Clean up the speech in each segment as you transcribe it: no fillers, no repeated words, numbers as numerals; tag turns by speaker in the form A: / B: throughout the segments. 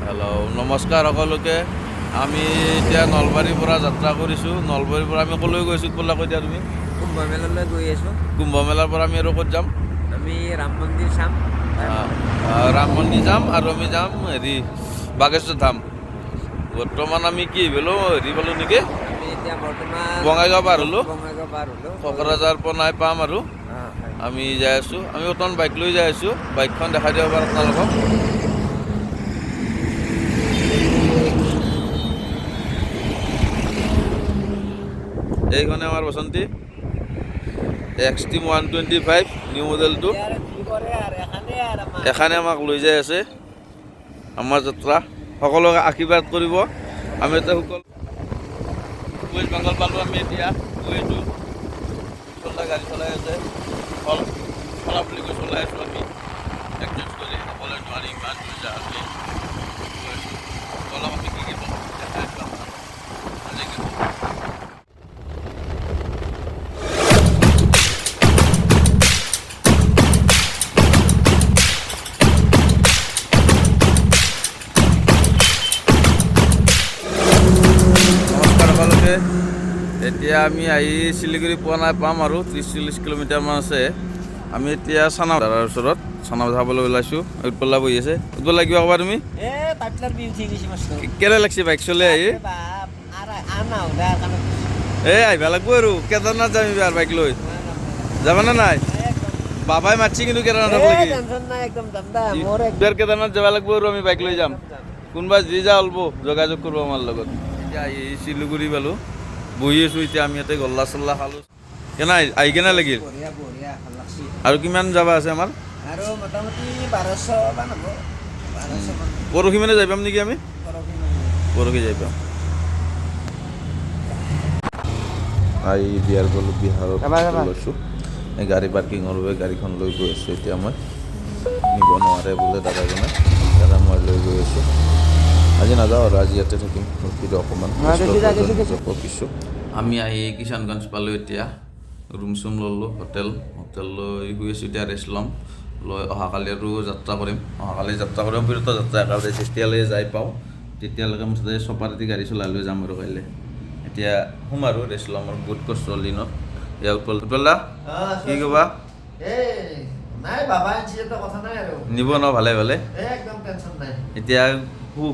A: Hello', নমস্কাৰ সকলোকে। আমি এতিয়া নলবাৰীৰ পৰা যাত্ৰা কৰিছোঁ। নলবাৰীৰ পৰা আমি ক'লৈ গৈছোঁ বোলা কৈ দিয়া তুমি।
B: কুম্ভ মেলালৈ গৈ আছোঁ।
A: কুম্ভ মেলাৰ পৰা আমি আৰু ক'ত যাম?
B: আমি ৰাম মন্দিৰ চাম।
A: ৰাম মন্দিৰ যাম আৰু আমি যাম হেৰি বাগেশ্বৰ ধাম। বৰ্তমান আমি কি পালোঁ, হেৰি পালোঁ নেকি?
B: আমি এতিয়া বৰ্তমান
A: বঙাইগাঁও পাৰ হ'লোঁ।
B: বঙাইগাঁও পাৰ হ'লোঁ।
A: কোকৰাঝাৰ পৰা পাম আৰু
B: হয়।
A: আমি যাই আছোঁ। আমি বৰ্তমান বাইক লৈ যাই আছোঁ। বাইকখন দেখাই দিব পাৰোঁ আপোনালোকক। এইখনে আমাৰ বসন্তী এক্সট্ৰিম 125 নিউ মডেলটো।
B: কি কৰে আৰু এখানে আৰু আমাৰ
A: এখানে আমাক লৈ যাই আছে। আমাৰ যাত্ৰা সকলোকে আশীৰ্বাদ কৰিব। আমি এতিয়া সকলো ৱেষ্ট বেংগল পালোঁ। আমি এতিয়া গৈ আছোঁ। চলাই গাড়ী চলাই আছে, ফল চলা বুলি কৈ চলাই আছোঁ। আমি এডজাষ্ট কৰি অকলে নোৱাৰি, ইমান দূৰ আমি গৈ আছোঁ। অলপ আমি কি কি পাওঁ দেখাই আছোঁ আপোনালোকক আজি। নমস্কাৰ সকলোকে। এতিয়া আমি আহি শিলিগুৰি পোৱা নাই, পাম আৰু 30-40 কিলোমিটাৰমান আছে। আমি এতিয়া চানা দাদাৰ ওচৰত চানা খাবলৈ ওলাইছোঁ। উৎপল্লা বহি আছে। উৎপল্লা, কিবা ক'বা তুমি?
B: এ পাইপলাৰ বি উঠি গৈছে মস্ত।
A: কেনে লাগছে বাইক চলাই আহি?
B: বাপ, আৰু আনা হ'লে আৰু কাণত।
A: এই আহিব লাগব আৰু। কেদাৰনাথ যাম এইবাৰ বাইক লৈ। যাবানে নাই? বাবাই মাতছি কিন্তু কেদাৰনাথক লাগি।
B: টেনচন নাই, একদম যাম দা মোৰ।
A: এইবাৰ কেদাৰনাথ যাব লাগব আৰু আমি বাইক লৈ যাম। কোনোবা যি যা ওলব, যোগাযোগ কৰিব আমাৰ লগত। এতিয়া আহি শিলিগুৰি পালোঁ, বহি আছোঁ এতিয়া আমি ইয়াতে। গল্লা চল্লা খালোঁ। কেনে আহি কেনে লাগিল?
B: বঢ়িয়া বঢ়িয়া, ভাল লাগছি।
A: আৰু কিমান যাব আছে আমাৰ?
B: আৰু মোটামুটি 1200 মান হ'ব, 1200 মান।
A: পৰহি মানে যাই পাম নেকি আমি?
B: পৰহি মানে।
A: পৰহি যাই পাম। আহি বিহাৰ গ'লোঁ, বিহাৰত
B: যাবা, যাবা।
A: লৈছোঁ। এই গাড়ী পাৰ্কিঙৰ বাবে গাড়ীখন লৈ গৈ আছোঁ এতিয়া মই। নিব নোৱাৰে বোলে দাদাজনে, দাদা মই লৈ গৈ আছোঁ। আজি নাযাওঁ আৰু, আজি ইয়াতে থাকিম। ৰখি দিওঁ অকণমান।
B: দেখি যা, দেখি, দেখি।
A: কিছু আমি আহি কিষাণগঞ্জ পালোঁ। এতিয়া ৰুম চুম ল'লোঁ, হোটেল হোটেল লৈ শুই আছোঁ। এতিয়া ৰেষ্ট ল'ম, লৈ অহাকালি আৰু যাত্ৰা কৰিম। অহাকালি যাত্ৰা কৰিম, বিৰত যাত্ৰা একেবাৰে যেতিয়ালৈ যাই পাওঁ তেতিয়ালৈকে মুঠতে চপাৰ দি গাড়ী চলাই লৈ যাম আৰু কাইলৈ। এতিয়া শুম আৰু ৰেষ্ট ল'ম আৰু, বহুত কষ্ট হ'ল দিনত। ইয়াৰ উৎপল, উৎপল দা, কি ক'বা?
B: এই নাই, বাবা আনছি এটা কথা নাই আৰু।
A: নিব ন ভালে ভালে?
B: এই একদম টেনচন নাই।
A: এতিয়া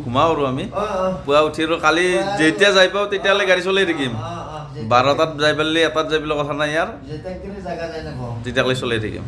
A: ঘুমাওঁ আৰু আমি।
B: অ অ
A: পুৱা উঠি আৰু কালি যেতিয়া যাই পাওঁ তেতিয়ালৈ গাড়ী চলাই থাকিম।
B: অ অ
A: 12টাত যাই পাৰিলে 1টাত যাই পেলাই কথা নাই ইয়াৰ।
B: যেতিয়া জাগা যায় নাপাওঁ।
A: তেতিয়ালৈ চলাই থাকিম।